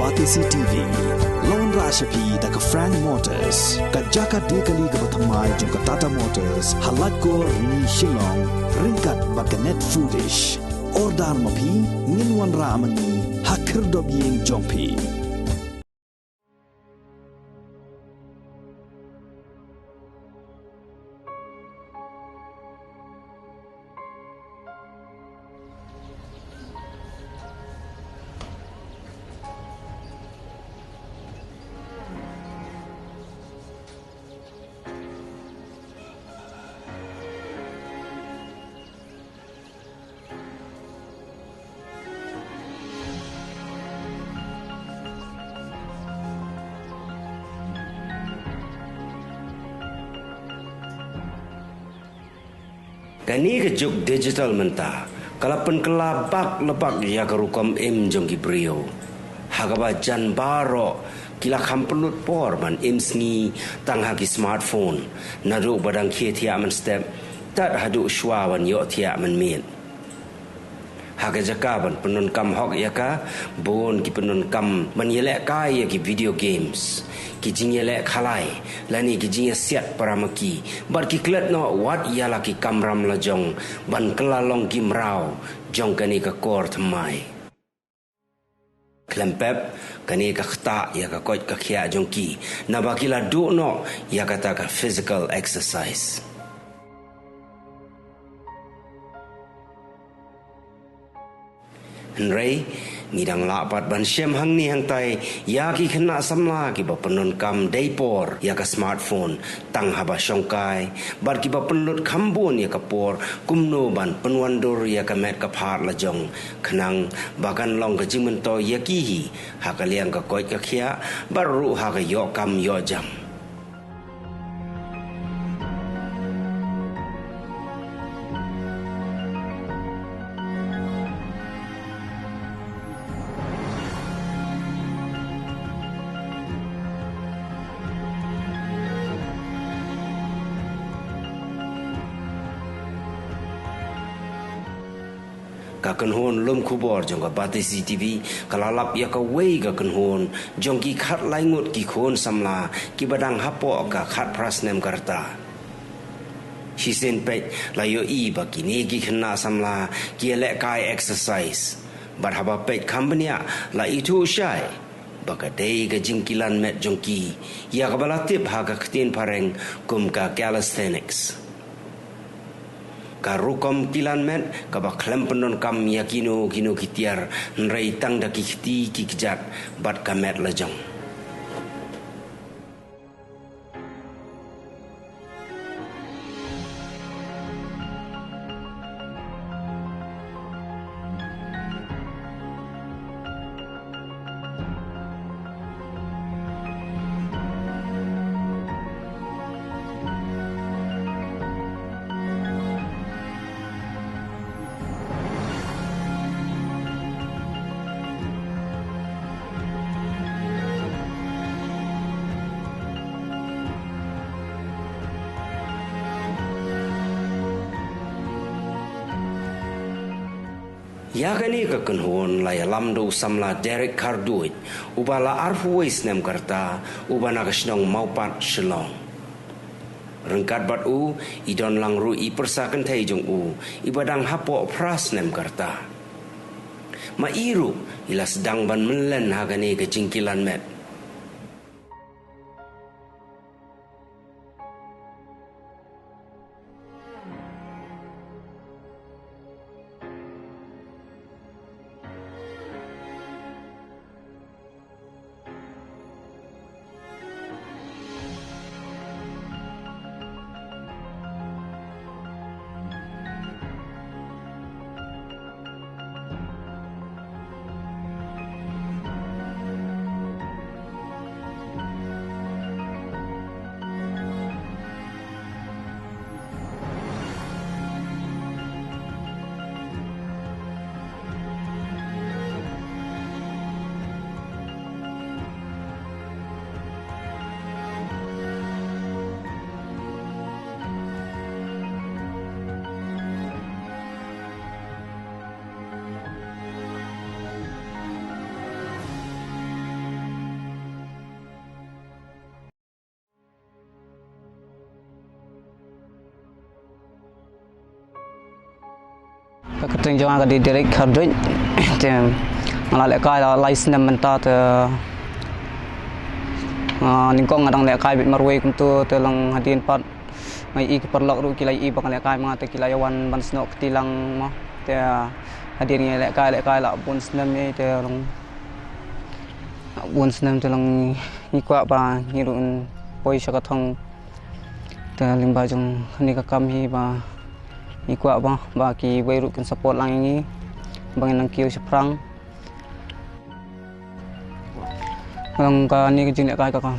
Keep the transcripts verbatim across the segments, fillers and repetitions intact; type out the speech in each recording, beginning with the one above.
Batesi T V la wanrah sha phi da ka Frank Motors, ka jaka die kali kaba thymmai jong ka Tata Motors, ha Laitkor, Rni, Shillong, ryngkat bad ka Net Foodish. Order ma phi, ngin wanrah ma ngi ha khyrdop ïing jong phi. Kane ka juk digital mynta ka la pynkylla bak la bak ïa ka rukom im jong ki briew, ha kaba jan baroh ki la kham pynlut por ban im sngi tang ha ki smartphone, naduh ba dang khie thiah mynstep tad haduh shuwa ban ïoh thiah mynmiet. Ha ka jaka ban pyndonkam hok ïa ka, bun ki pyndonkam ban ïalehkai ïa ki video games, ki jingïaleh khalai, lane ki jingïasiat para ma ki, bad ki klet noh wat ïa la ki kamram la jong ban kylla long ki mraw jong kane ka kor thymmai. Khlem pep, kane ka ktah ïa ka koit ka khiah jong ki, naba ki la duh noh ïa kata ka physical exercise. Hynrei ngi dang lah pat ban shem hangne hangtai ïa ki khynnah samla kiba pyndonkam dei por ïa ka smartphone tang haba shongkai, bad kiba pynlut kham bun ïa ka por kumno ban pynwandur ïa ka met ka phad la jong, khnang ba kan long ka jingmyntoi ïa ki hi ha ka liang ka koit ka khiah, bad ruh ha ka ïoh kam ïoh jam. Ka kynhun lum khubor jong ka Batesi T V ka la lap ïa kawei ka kynhun jong ki khatlai ngut ki khun samla kiba dang hapoh ka khatphra snem ka rta. Shisien peit la ïohi ba kine ki khynnah samla ki ïalehkai exercise, bad haba peit kham bniah la ithuh shai ba ka dei ka jingkilan met jong ki, ïa kaba la tip ha ka ktien phareng kum ka calisthenics. Ka rukom kilan met kaba khlem pyndonkam ïa kino kino ki tiar, hynrei tang da ki kti ki kjat bad ka met la jong. Ïa kane ka kynhun la ïalam da u samla Derek Kharduid, uba la arphew wei snem ka rta, uba na ka shnong Mawpat, Shillong. Ryngkat bad u, i don lang ruh i pyrsa kynthei jong u, iba dang hapoh phra snem ka rta. Ma i ruh i la sdang ban mynlen ha kane ka jingkilan met. Ka kyrteng jong nga ka dei Derek Kharduit. Te nga la lehkai la lai snem mynta te, ah, nyngkong nga dang lehkai beit marwei kumto te long hadien pat nga ïohi ki paralok ruh ki la ïohi ba nga lehkai ma nga te ki la ïa wan ban snoh kti lang mo. Te hadien nga lehkai lehkai la bun snem ïa te long bun snem te long ngi kwah ba ngi ruh poi sha ka thong. Te lyngba jong kane ka kam hi ba ngi kwah ba ba kiwei ruh kin support lang ïa ngi ba ngin nang kiew shaphrang. Long kane ka jinglehkai ka, ka,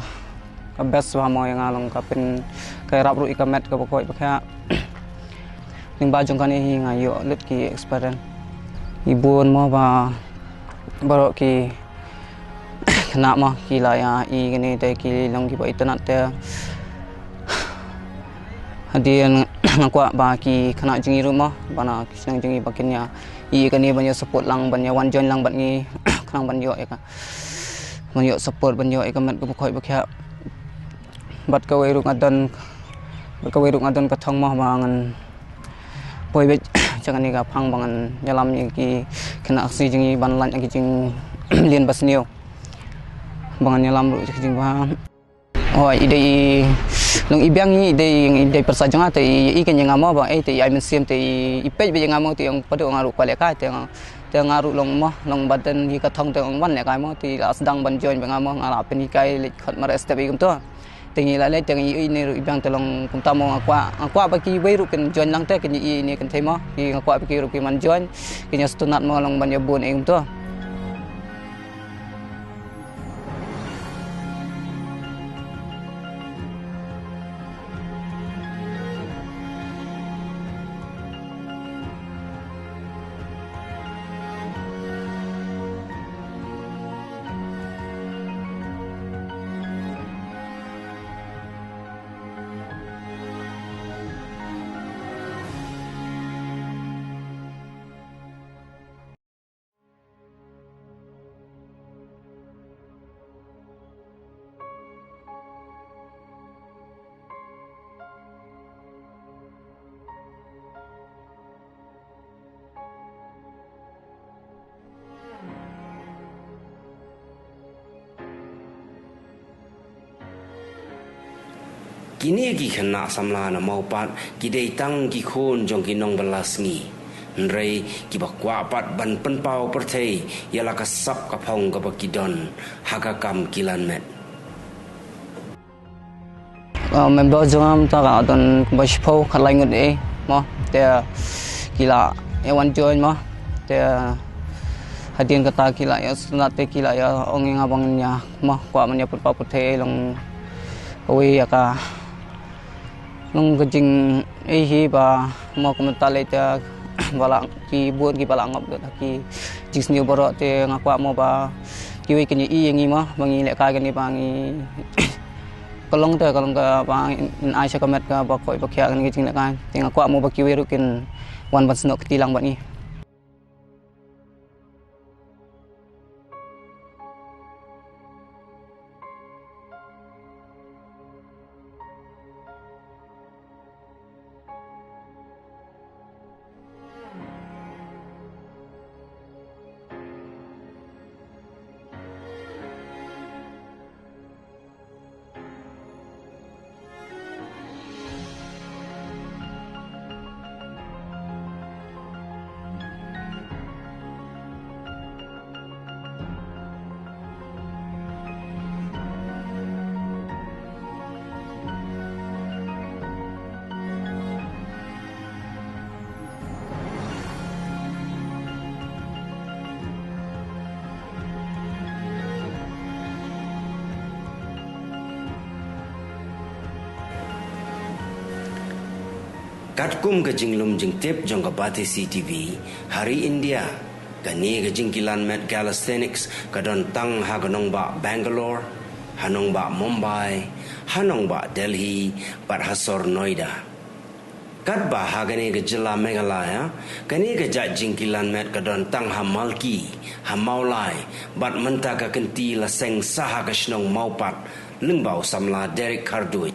ka best ba mo ïa nga long ka pyn, ka ïarap ruh ïa ka met kaba koit ba khiah. Lyngba jong kane hi nga ïoh lut ki experience. Ngi bun mo ba baroh ki khynnah mo ki la ïa i kane te ki long kiba itynnad te. Hadien nga kwah ba ki khynnah jong ngi ruh mo ba na ki shnong jong ngi ba kin ïa i kane ban ïa support lang ban ïa wan join lang bad ngi khnang ban ïoh ïa ka, ban ïoh support ban ïoh ïa ka met kaba koit ba khiah. Bad kawei ruh nga don, bad kawei ruh nga don ka thong mo ba ngan poi beit sha kane ka phang ba ngan ïalam ïa ki khynnah Khasi jong ngi ban lait ïa ki jingleh ba sniew ba ngan ïalam ruh ïa ki jingbha. Oh, i dei i long i biang i dei i dei pyrsa jong nga te i i ken ïa nga mo ba eh te i ai mynsiem te i peit beit ïa nga mo te ong padu nga ruh kwah lehkai te nga, te nga ruh long mo long ba don hi ka thong te ong wan lehkai mo te la sdang ban join beit nga mo nga la pynhikai leit khot mar step i kumto. Te ngi la leit te ngi i ne ruh i biang te long kumta mo nga kwah nga kwah ba kiwei ruh kin join lang te kin i ne kin thei mo ki nga kwah ba ki ruh ki man join kin ïa sngewtynnat mo long ban ïa bun i kumto. Kine ki khynnah samla na Mawpat ki dei tang ki khun jong ki nongbylla sngi. Hynrei kiba kwah pat ban pynpaw pyrthei ïa la ka sap ka phong kaba ki don ha ka kam kilan met. Ah, member jong nga mynta ka don kumba shiphew khatlai ngut eh mo te ki la ïa wan join mo te hadien kata ki la ïa sngewtynnat te ki la ïa ong ïa nga ba ngan ïa mo kwah ban ïa pynpaw pyrthei long kawei ïa ka long ka jing eh hi ba mo kumta lei te ba la ki bun kiba la ngop lut ha ki jingsniew baroh te nga kwah mo ba kiwei kin ïa i ïa ngi mo ba ngi lehkai kane ba ngi ka long te ka long kaba ngin ai sha ka met kaba koit ba khiah kane ka jinglehkai te nga kwah mo ba kiwei ruh kin wan ban snoh kti lang bad ngi. Katkum ka jinglum jingtip jong ka Batesi T V, ha ri India, kane ka jingkilan met calisthenics ka don tang ha ka nongbah Bangalore, ha nongbah Mumbai, ha nongbah Delhi, bad ha sor Noida. Katba ha kane ka jylla Meghalaya, kane ka jait jingkilan met ka don tang ha Malki, ha Mawlai, bad mynta ka kynti la seng sa ha ka shnong Mawpat, lyngba u samla Derek Kharduit.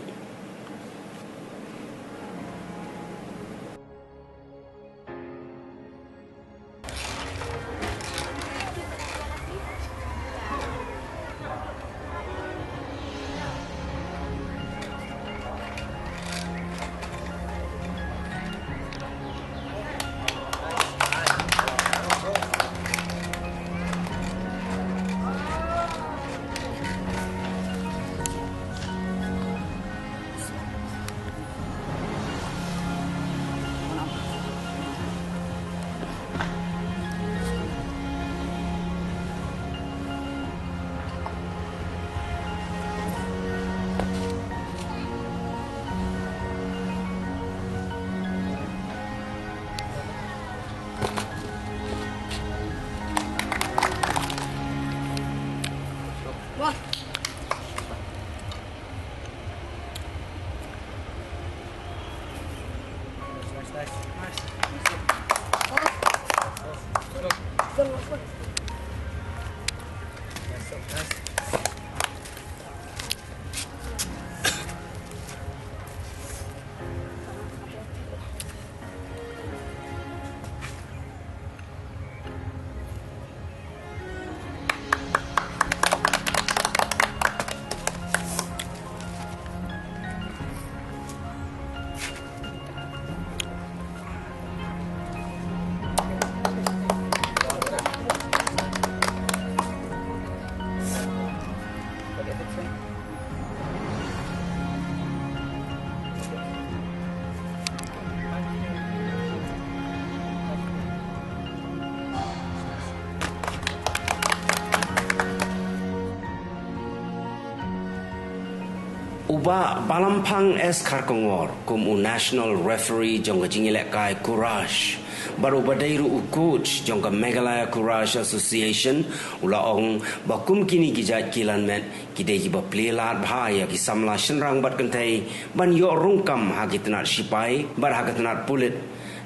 U Bah Balamphang S Kharkongor kum u national referee jong ka jingïalehkai Courage, bad uba dei ruh u coach jong ka Meghalaya Courage Association, u la ong ba kum kine ki jait ki lanmet ki dei kiba plie lad bha ïa ki samla shynrang bad kynthei ban ïoh rung kam ha ki tnat shipai bad ha ki tnat pulit.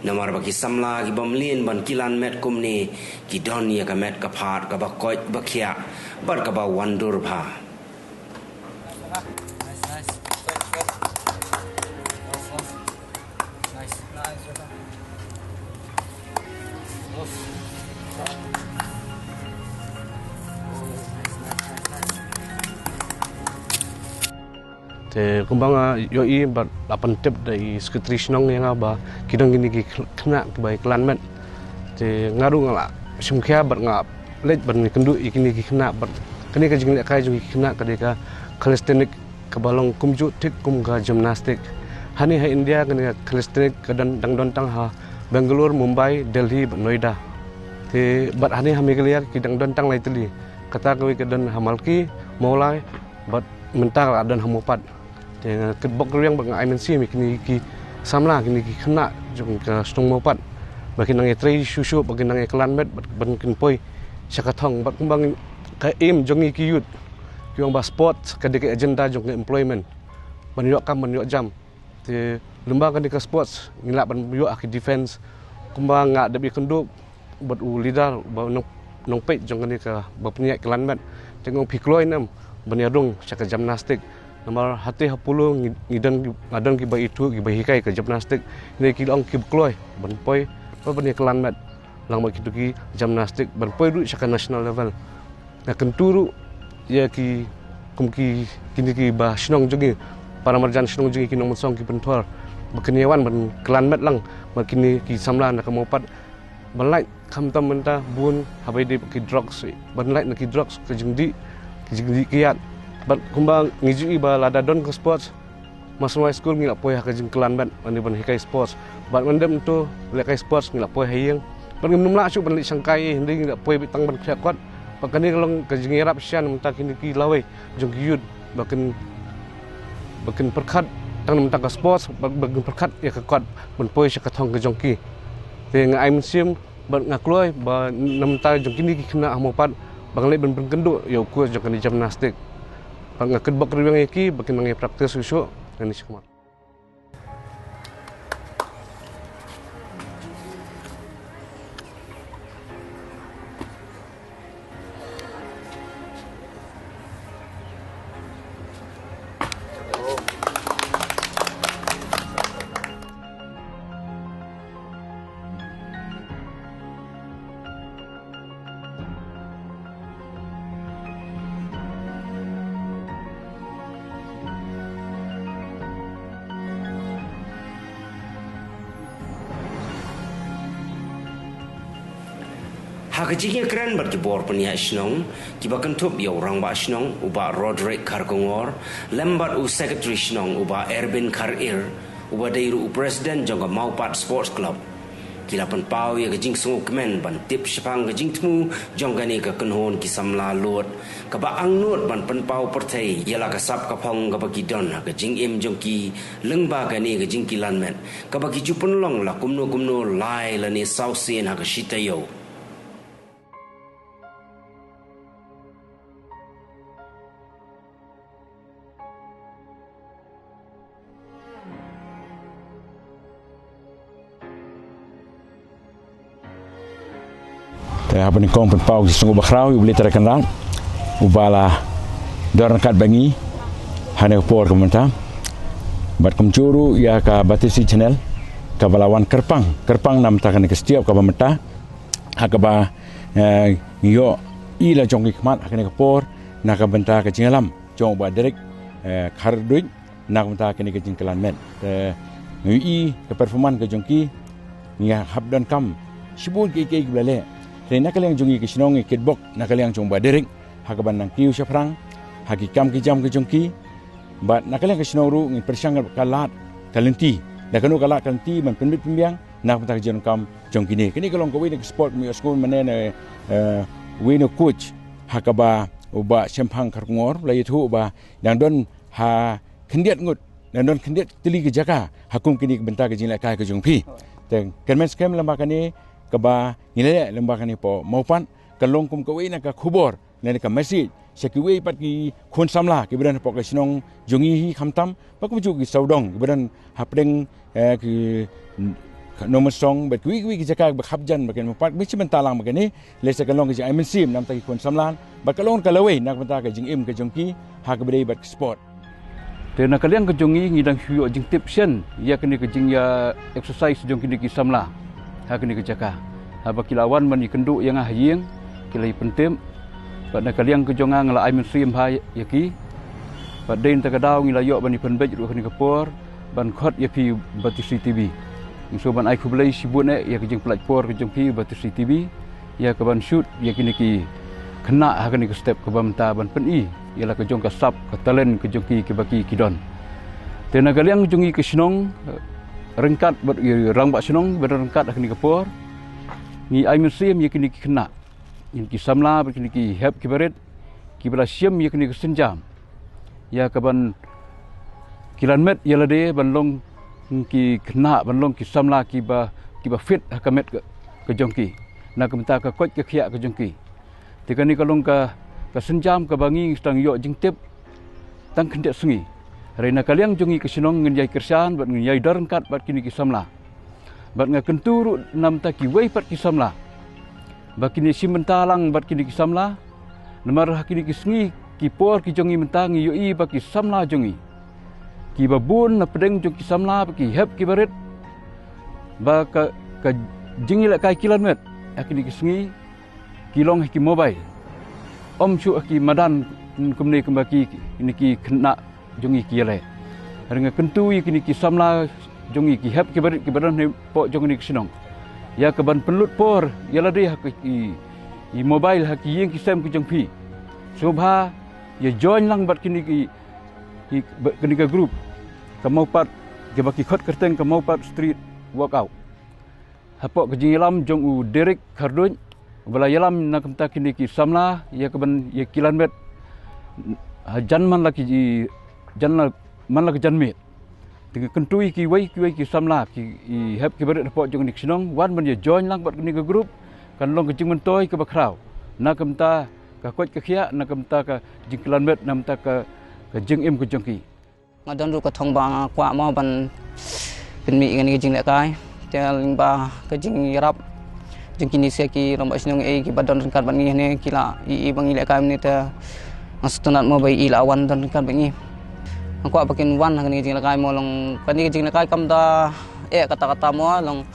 Namar ba ki samla kiba mlien ban ki lanmet kumne ki don ïa ka met ka phad kaba koit ba khiah bad kaba wandur bha. Te kumba nga ïohi bad la pyntip da i secretary shnong ïa nga ba ki don kine ki khynnah kiba ïa klan met. Te nga ruh nga la shim khia bad nga leit ban ïakynduh ïa kine ki khynnah bad kane ka jinglehkai jong ki khynnah ka dei ka calisthenic kaba long kumjuh thik kum ka gymnastic. Hangne ha India kane ka calisthenic ka dang don tang ha Bangalore, Mumbai, Delhi bad Noida. Te bad hangne ha Meghalaya ki dang don tang lai tylli. Kata kawei ka don ha Malki, Mawlai bad mynta ka la don ha Mawpat. Te nga kitbok riang bad nga ai mynsiem ïa kine ki samla, kine ki khynnah jong ka shnong Mawpat ba kin nang ïatrei shuh shuh, ba kin nang ïaklan met bad ban kin poi sha ka thong. Bad kumba ka aim jong ngi ki youth ki ong ba sports ka dei ka agenda jong ka employment, ban ïoh kam ban ïoh jam. Te lyngba kane ka sports ngi lah ban ïoh ha ki defense. Kumba nga dep ïakynduh bad u leader ba nong, nongpeit jong kane kaba pynïaid klan met, te nga ong phi kloi ne em ban ïarung sha ka gymnastic. Namar hate ha Polo ngi, ngi don, nga don kiba ithuh kiba hikai ka gymnastic. Hynrei ki la ong kiba kloi ban poi ban ïaklan met lang bad kito ki gymnastic ban poi ruh sha ka national level. Nga kyntu ruh ïa ki kum ki, kine kiba shnong jong ngi, para marjan shnong jong ngi ki nongmynsong ki pynthor ba kin ïawan ban klan met lang bad kine ki samla na ka Mawpat ban lait khamtam mynta bun haba ïadei bad ki drugs, ban lait na ki drugs, ka jingdih, ka jingdih kiad. Bad kumba ngi ju i ba lada don ka sports, Marsmai School ngi la poi ha ka jingklan met ban, ban hikai sports. Bad ngan dep ntu lehkai sports ngi la poi ha ïing. Bad ngim lah shuh ban leit shangkai, hynrei ngi la poi beit tang ban khriat kot. Bad kane ka long ka jingïarap shisha na mynta kine ki lawei jong ki youth ba kin, ba kin pyrkhat tang na mynta ka sports, ba, ba kin pyrkhat ïa ka kot ban poi sha ka thong ka jong ki. Te nga ai mynsiem bad nga kloi ba na mynta jong kine ki khynnah ha Mawpat ba ngan leit ban pynkynduh ïa u coach jong kane gymnastic. Bad nga kitbok riang ïa ki ba kin nang ïa practice shuh shuh. Ngan ïa shikmat. Ha ka jingïakren bad ki bor pynïaid shnong, kiba kynthup ïa u rangbah shnong u Bah Roderick Kharkongor, lem bad u secretary shnong u Bah Erbin Kharir, uba dei ruh u president jong ka Mawpat Sports Club, ki la pynpaw ïa ka jingsngewkmen ban tip shaphang ka jingthmu jong kane ka kynhun ki samla lud, kaba angnud ban pynpaw pyrthei ïa la ka sap ka phong kaba ki don ha ka jingim jong ki lyngba kane ka jingkilan met, kaba ki ju pynlong la kumno kumno lai lane saw sien ha ka shi taïew. Te haba nyngkong pynpaw ki sngewbha khraw ïa u Blei Trai Kynrad uba la don ryngkat bad ngi ha kane ka por ka mynta. Bad kumjuh ruh ïa ka Batesi Channel kaba la wan kyrpang, kyrpang na ka bynta kane ka step kaba mynta ha kaba, eh, ngi ïohi la jong ki khmat ha kane ka por na ka bynta ka jingïalam jong u Bah Derek, eh, Kharduid na ka bynta kane ka jingkylla met. Te ngi ïohi ka performance ka jong ki, ngi hap donkam shibun kiei kiei kiba la leh. Te na ka liang jong ngi ka shnong ngi kitbok na ka liang jong u Bah Derek ha kaba nang kiew shaphrang ha ki kam ki jam ka jong ki. Bad na ka liang ka shnong ruh ngi pyrshang ka lad ka lynti da kano ka lad ka lynti ban pynbit pynbiang na ka bynta ka jingdonkam jong kine. Kane ka long kawei na ka sport mynta, eh, kawei na coach ha kaba u Bah Shemphang Kharkongor la ïathuh ba dang don ha khyndiat ngut, dang don khyndiat tylli ki jaka ha kum kine ki bynta ka jinglehkai ka jong phi. Te kyrmen skhem lem bad kane kaba ngi la leh lem bad kane hapoh Mawpat ka long kum kawei na ka khubor lane ka message sha kiwei pat ki khun samla kiba don hapoh ka shnong jong ngi hi khamtam, bad kumjuh ki sawdong kiba don hapdeng, eh, ki Nongmynsong bad kiwei kiwei ki jaka ba khapjan bad kane Mawpat, ba shi bynta lang bad kane. Lehse ka long ka jingai mynsiem na ka bynta ki khun samla bad ka long ka lawei na ka bynta ka jingim ka jong ki ha kaba ïadei bad ka sport. Te na ka liang ka jong ngi ngi dang shu ïoh jingtip shen ïa kane ka jingïa exercise jong kine ki samla ha kane ka jaka. Haba ki la wan ban ïakynduh ïa nga ha ïing, ki la ïapyntip. Bad na ka liang ka jong nga nga la ai mynsiem bha ïa ki. Bad dei na kata ka daw ngi la ïoh ban ïapynbeit ruh ha kane ka por ban khot ïa phi Batesi TV. Ngi sngewbha ban ai khublei shibun eh ïa ka jingpynlait por ka jong phi Batesi TV ïa kaban shoot ïa kine ki khynnah ha kane ka step kaba mynta ban pyni ïa la ka jong ka sap ka talent ka jong ki kiba ki ki don. Te na ka liang jong ngi ka shnong, eh, ryngkat bad, eh, rangbah shnong ba don ryngkat ha kane ka por, ngi ai mynsiem ïa kine ki khynnah, ïa kine ki samla bad kine ki hep ki barit kiba la shim ïa kine ki sienjam ïa kaban kylla met ïa lade ban long ki khynnah, ban long ki samla kiba, kiba fit ha ka met ka, ka jong ki, na ka bynta ka koit ka khiah ka jong ki. Te kane ka long ka, ka sienjam kaba ngi ngi sdang ïoh jingtip tang khyndiat sngi. Hynrei na ka liang jong ngi ka shnong ngin ïai kyrshan bad ngin ïai don ryngkat bad kine ki samla. Bad nga kyntu ruh na ka bynta kiwei pat ki samla ba kin ïashim bynta lang bad kine ki samla. Namar ha kine ki sngi ki por ki jong ngi mynta ngi ïohi ba ki samla jong ngi kiba bun na pdeng jong ki samla ba ki hep ki barit ba ka, ka jingïalehkai kylla met ha kine ki sngi ki long ha ki mobile. Ym shuh ha ki madan kumne kumba ki, kine ki khynnah jong ngi ki ïaleh. Hynrei nga kyntu ïa kine ki samla jong ngi ki hep ki barit kiba don hapoh jong kine ki shnong ïa kaban pynlut por ïa lade ha ki, i, i mobile ha ki ïing ki sem ki jong phi. Sngewbha ïa join lang bad kine ki, ki, bad kine ka group ka Mawpat, kiba ki khot kyrteng ka Mawpat Street Workout. Hapoh ka jingïalam jong u Derek Kharduid, uba la ïalam na ka bynta kine ki samla ïa kaban ïa kylla met hajan man la ki jan la, man la ka janmiet. Te nga kyntu ïa kiwei kiwei ki samla ki, i hep ki barit hapoh jong kine ki shnong, wan ban ïa join lang bad kane ka group, kan long ka jingmyntoi kaba khraw na ka bynta ka koit ka khiah, na ka bynta ka jingkylla met, na ka bynta ka, ka jingim ka jong ki. Nga don ruh ka thong ba nga kwah mo ban pynmih ïa kane ka jinglehkai. Te lyngba ka jingïarap jong kine ki rangbah shnong ei kiba don ryngkat bad ngi hangne ki la ïohi ba ngi lehkai mynne te nga sngewtynnat mo ba i la wan don ryngkat bad ngi. Nga kwah ba kin wan ha kane ka jinglehkai mo, long kane ka jinglehkai kam da eh katta katta mo, long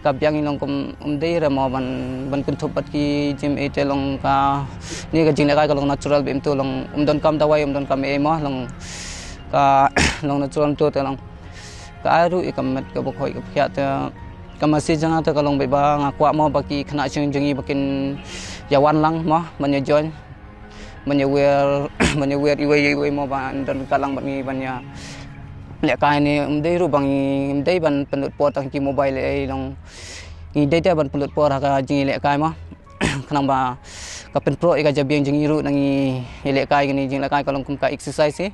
ka biang i long kum ym dei re mo ban, ban kynthup bad ki gym ei te long kane ka jinglehkai ka long natural bha, ym tu long ym donkam dawai, ym donkam ei mo, long ka long natural tu te long ka ai ruh ïa ka met kaba khoi kaba khiah. Te ka message jong nga te ka long ba, ba nga kwah mo ba ki khynnah shnong jong ngi ba kin ïa wan lang mo ban ïa join, ban ïa wer, ban ïa wer iwei ïa iwei mo ban don ka lang bad ngi ban ïa lehkai ne. Ym dei ruh ba ngi, ym dei ban pynlut por tang ki mobile ei, long ngi dei te ban pynlut por ha ka jingïalehkai mo. Khnang ba ka pynproh ïa ka jabieng jong ngi ruh na ngi ïalehkai, kane jinglehkai ka long kum ka exercise hi.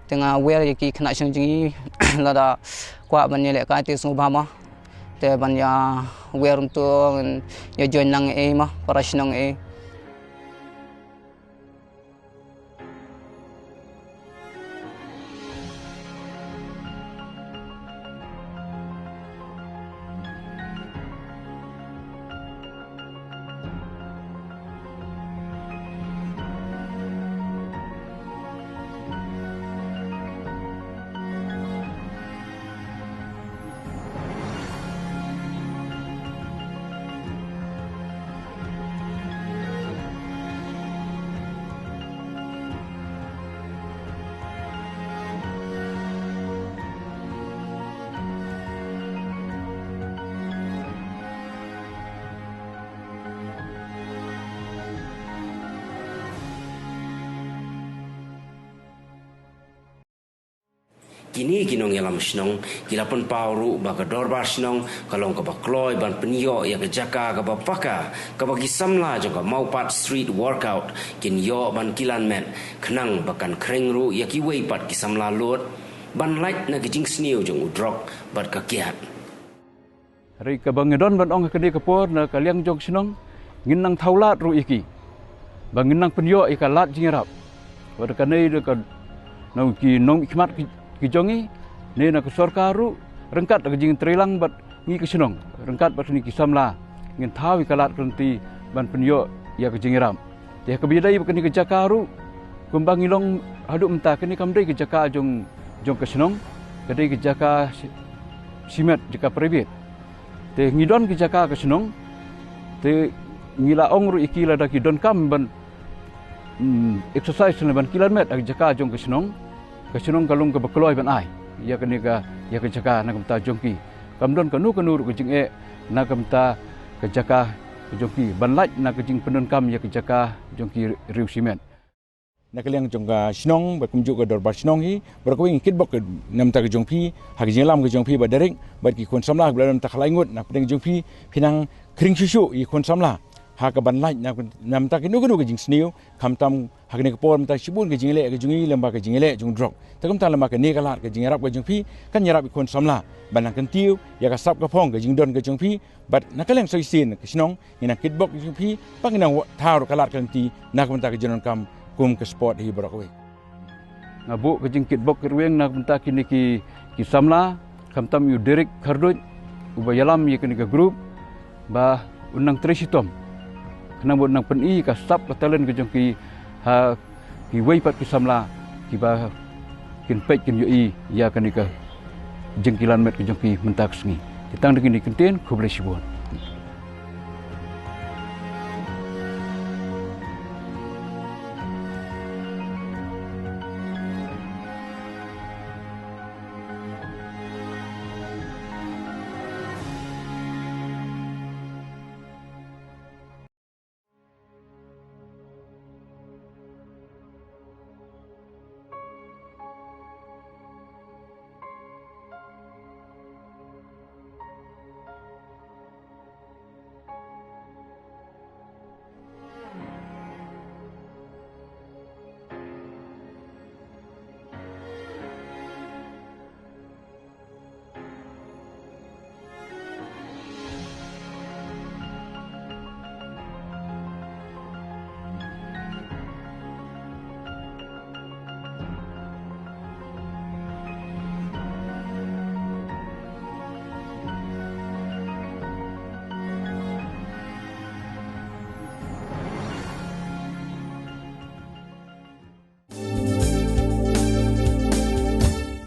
Te nga wer ïa ki khynnah shnong jong ngi lada kwah ban ïalehkai te sngewbha mo, te ban ïa wer kumto, ïa join lang ei mo para shnong ei. Kine ki nongïalam shnong ki la pynpaw ruh ba ka dorbar shnong ka long kaba kloi ban pynïoh ïa ka jaka kaba paka, kaba ki samla jong ka Mawpat Street Workout kin ïoh ban kilan met, khnang ba kan khring ruh ïa kiwei pat ki samla lud ban lait na ka jingsniew jong u drok bad ka kiad. Hynrei kaba ngi don ban ong ha kane ka por na ka liang jong shnong, ngin nang thaw lad ruh ïa ki ba ngin nang pynïoh ïa ka lad jingïarap. Wat kane da ka nong ki nongmihkhmat ki, ki jong ngi, ne na ka sorkar ruh, ryngkat da ka jingtreilang bad ngi ka shnong, ryngkat bad kine ki samla, ngin thaw ïa ka lad ka lynti ban pynïoh ïa ka jingïarap. Te ha kaba ïadei bad kane ka jaka ruh, kumba ngi long haduh mynta, kane kam dei ka jaka jong, jong ka shnong, ka dei ka jaka si-, simet, jaka private. Te ngi don ka jaka ka shnong, te ngi la ong ruh ïa ki lada ki donkam ban, hmm, exercise ne ban kilan met ha ka jaka jong ka shnong, ka shnong ka long kaba kloi ban ai ïa kane ka, ïa ka jaka na ka bynta jong ki. Kam don kano kano ruh ka jingeh na ka bynta ka jaka ka jong ki ban lait na ka jingpyndonkam ïa ka jaka jong ki riew simet. Na ka liang jong ka shnong bad kumjuh ka dorbar shnong hi, baroh kawei ngi kitbok na ka bynta ka jong phi ha ka jingïalam ka jong phi Bah Derek bad ki khun samla kiba la don mynta khalai ngut na pdeng jong phi, phi nang khring shuh shuh ïa ki khun samla ha ka ban lait na, na ka bynta kino kino ka jingsniew, khamtam ha kane ka por mynta shibun ka jingïaleh ka jong ngi lyngba ka jingïaleh jong u drok. Te kumta lem bad kane ka lad ka jingïarap ka jong phi kan ïarap ïa ki khun samla ban nang kyntiew ïa ka sap ka phong ka jingdon ka jong phi. Bad na ka liang shisien ka shnong ngi nang kitbok ïa phi ba ngi nang wa-, thaw ruh ka lad ka lynti na ka bynta ka jingdonkam kum ka sport hi baroh kawei. Nga buh ka jingkitbok kyrweng na ka bynta kine ki, ki samla, khamtam ïa u Derek Kharduit uba ïalam ïa kane ka group, ba un nang trei shitom khnang ba un nang pyni ka sap ka talent ka jong ki ha kiwei pat ki samla kiba kin peit kin ïohi ïa kane ka jingkilan met ka jong ki mynta ka sngi. Te tang da kine ki kyntien, khublei shibun.